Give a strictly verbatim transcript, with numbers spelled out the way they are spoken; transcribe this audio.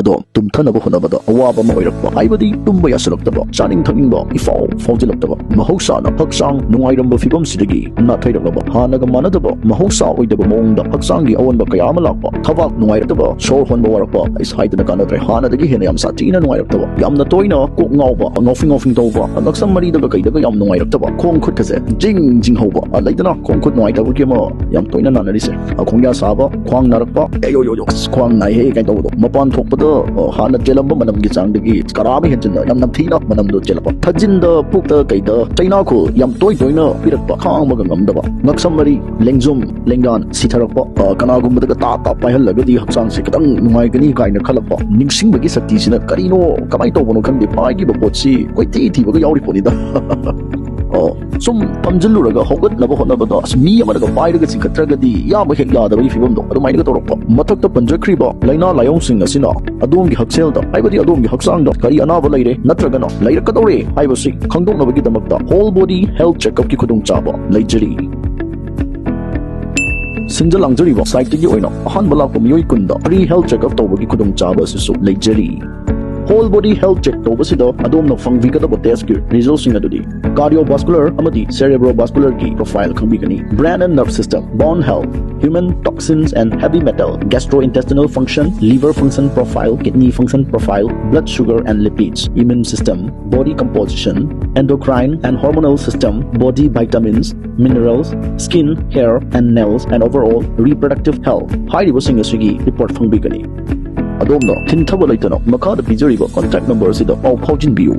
ꯑꯗꯣ ꯇꯨꯝꯊꯅꯕ ꯍꯣꯠꯅꯕꯗ ꯑꯋꯥꯕ ꯑꯃ ꯑꯣꯏꯔꯛꯄ, ꯍꯥꯏꯕꯗꯤ ꯇꯨꯝꯕ ꯌꯥꯁꯤꯜꯂꯛꯇꯕ, ꯆꯥꯅꯤꯡ ꯊꯛꯅꯤꯡꯕ ꯏꯐꯥꯎ ꯐꯥꯎꯖꯤꯜꯂꯛꯇꯕ, ꯃꯍꯧꯁꯥꯅ ꯍꯛꯆꯥꯡ ꯅꯨꯡꯉꯥꯏꯔꯝꯕ ꯐꯤꯕꯝꯁꯤꯗꯒꯤ ꯅꯥꯊꯩꯔꯛꯂꯕ, ꯍꯥꯟꯅꯒ ꯃꯥꯟꯅꯗꯕ, ꯃꯍꯧꯁꯥ ꯑꯣꯏꯗꯕ ꯃꯑꯣꯡꯗ ꯍꯛꯆꯥꯡꯒꯤ ꯑꯑꯣꯟꯕ ꯀꯌꯥ ꯑꯃ ꯂꯥꯛꯄ, ꯊꯕꯥꯛ ꯅꯨꯡꯉꯥꯏꯔꯛꯇꯕ, ꯁꯣꯔ ꯍꯣꯟꯕ ꯋꯥꯔꯛꯄ, ꯑꯩꯁ ꯍꯥꯏꯗꯅ ꯀꯥꯟꯅꯗ꯭ꯔꯦ, ꯍꯥꯟꯅꯗꯒꯤ ꯍꯦꯟꯅ ꯌꯥꯝ ꯁꯥꯊꯤꯅ ꯅꯨꯡꯉꯥꯏꯔꯛꯇꯕ, ꯌꯥꯝꯅ ꯇꯣꯏꯅ ꯀꯣꯛ ꯉꯥꯎꯕ, ꯉꯥꯎꯐꯤꯡ ꯉꯥꯎꯐꯤꯡ ꯇꯧꯕ, ꯉꯛꯁꯝ ꯃꯔꯤꯗꯒ ꯀꯩꯗꯒ ꯌꯥꯝ ꯅꯨꯡꯉꯥꯏꯔꯛꯇꯕ, ꯈꯣꯡ ꯈꯨꯠꯀꯁꯦ ꯖꯤꯡ ꯖꯤꯡ ꯍꯧꯕ, ꯑ, ꯂꯩꯗꯅ ꯈꯣꯡ ꯈꯨꯠ ꯅꯨꯡꯉꯥꯏꯇꯕꯒꯤ ꯑꯃ ꯌꯥꯝ ꯇꯣꯏꯅ ꯅꯥꯅꯔꯤꯁꯦ꯫ ꯑ, ꯈꯣꯡꯌꯥ ꯁꯥꯕ, ꯈ꯭ꯋꯥꯡ ꯅꯥꯔꯛꯄ, ꯑꯦ, ꯌꯣ, ꯌꯣ, ꯌꯣ, ꯑꯁ, ꯈ꯭ꯋꯥꯡ ꯅꯥꯏꯍꯦ ꯀꯥꯏꯅ ꯇꯧꯕꯗꯣ꯫ ꯃꯄꯥꯟ ꯊꯣꯛꯄꯗ, ꯑ, ꯍꯥꯟꯅ ꯆꯦꯜꯂꯝꯕ ꯃꯅꯝꯒꯤ ꯆꯥꯡꯗꯒꯤ ꯀꯔꯥ ꯑꯃ ꯍꯦꯟꯖꯤꯟꯅ ꯌꯥꯝ ꯅꯝꯊꯤꯅ ꯃꯅꯝꯗꯣ ꯆꯦꯜꯂꯛꯄ꯫ ꯊꯥꯖꯤꯟꯗ, ꯄꯨꯛꯇ, ꯀꯩꯗ ꯆꯩꯅꯥꯈꯣꯜ ꯌꯥꯝ ꯇꯣꯏ ꯇꯣꯏꯅ ꯄꯤꯔꯛꯄ, ꯈꯥꯡꯕꯒ ꯉꯝꯗꯕ꯫ ꯉꯛꯁꯝ ꯃꯔꯤ, ꯂꯦꯡꯖꯨꯝ, ꯂꯦꯡꯌꯥꯟ ꯁꯤꯊꯔꯛꯄ, ꯑ, ꯀꯅꯥꯒꯨꯝꯕꯗꯒ ꯇꯥ ꯇꯥ ꯄꯥꯏꯍꯜꯂꯒꯗꯤ ꯍꯛꯆꯥꯡꯁꯦ ꯈꯤꯇꯪ ꯅꯨꯡꯉꯥꯏꯒꯅꯤ ꯀꯥꯏꯅ ꯈꯜꯂꯛꯄ꯫ ꯅꯤꯡꯁꯤꯡꯕꯒꯤ ꯁꯛꯇꯤꯁꯤꯅ ꯀꯔꯤꯅꯣ, ꯀꯃꯥꯏꯅ ꯇꯧꯕꯅꯣ ꯈꯪꯗꯦ, ꯄꯥꯏꯈꯤꯕ ꯄꯣꯠꯁꯤ ꯀꯣꯏꯊꯤ ꯊꯤꯕꯒ ꯌꯥꯎꯔꯤ ꯄꯣꯠꯅꯤꯗ꯫ ꯑꯣ, ꯁꯨꯝ ꯐꯝꯖꯤꯜꯂꯨꯔꯒ ꯍꯧꯒꯠꯅꯕ ꯍꯣꯠꯅꯕꯗ, ꯑꯁ, ꯃꯤ ꯑꯃꯅꯒ ꯄꯥꯏꯔꯒ ꯆꯤꯡꯈꯠꯇ꯭ꯔꯒꯗꯤ ꯌꯥꯕ ꯍꯦꯛ ꯌꯥꯗꯕꯒꯤ ꯐꯤꯕꯝꯗꯣ ꯑꯗꯨꯃꯥꯏꯅꯒ ꯇꯧꯔꯛꯄ꯫ ꯃꯊꯛꯇ ꯄꯟꯖꯈ꯭ꯔꯤꯕ ꯂꯥꯏꯅꯥ ꯂꯥꯏꯑꯣꯡꯁꯤꯡ ꯑꯁꯤꯅ ꯑꯗꯣꯝꯒꯤ ꯍꯛꯁꯦꯜꯗ, ꯍꯥꯏꯕꯗꯤ ꯑꯗꯣꯝꯒꯤ ꯍꯛꯆꯥꯡꯗ ꯀꯔꯤ ꯑꯅꯥꯕ ꯂꯩꯔꯦ ꯅꯠꯇ꯭ꯔꯒꯅ ꯂꯩꯔꯛꯀꯗꯧꯔꯦ ꯍꯥꯏꯕꯁꯤ ꯈꯪꯗꯣꯛꯅꯕꯒꯤꯗꯃꯛꯇ whole body health checkup ꯀꯤ ꯈꯨꯗꯣꯡꯆꯥꯕ ꯂꯩꯖꯔꯤ꯫ ꯁꯤꯟꯖ ꯂꯥꯡꯖꯔꯤꯕ ꯁꯥꯏꯠꯇꯒꯤ ꯑꯣꯏꯅ ꯑꯍꯥꯟꯕ ꯂꯥꯛꯄ ꯃꯤꯑꯣꯏ ꯀꯨꯟꯗ free health checkup ꯇꯧꯕꯒꯤ ꯈꯨꯗꯣꯡꯆꯥꯕ ꯑꯁꯤꯁꯨ ꯂꯩꯖꯔꯤ꯫ Whole body health check ꯇꯧꯕꯁꯤꯗ ꯑꯗꯣꯝꯅ ꯐꯪꯕꯤꯒꯗꯕ test ꯀꯤ result ꯁꯤꯡ ꯑꯗꯨꯗꯤ cardiovascular ꯑꯃꯗꯤ cerebrovascular ꯒꯤ profile ꯈꯪꯕꯤꯒꯅꯤ, brain and nerve system, bone health, human toxins and heavy metal, gastrointestinal function, liver function profile, kidney function profile, blood sugar and lipids, immune system, body composition, endocrine and hormonal system, body vitamins, minerals, skin, hair and nails, and overall reproductive health ꯍꯥꯏꯔꯤꯕꯁꯤꯡ ꯑꯁꯤꯒꯤ report ꯐꯪꯕꯤꯒꯅꯤ꯫ ꯑꯗꯣꯝꯅ ꯊꯤꯡꯊꯕ ꯂꯩꯇꯅ ꯃꯈꯥꯗ ꯄꯤꯖꯔꯤꯕ contact number ꯑꯁꯤꯗ ꯄꯥꯎ ꯐꯥꯎꯖꯤꯟꯕꯤꯌꯨ꯫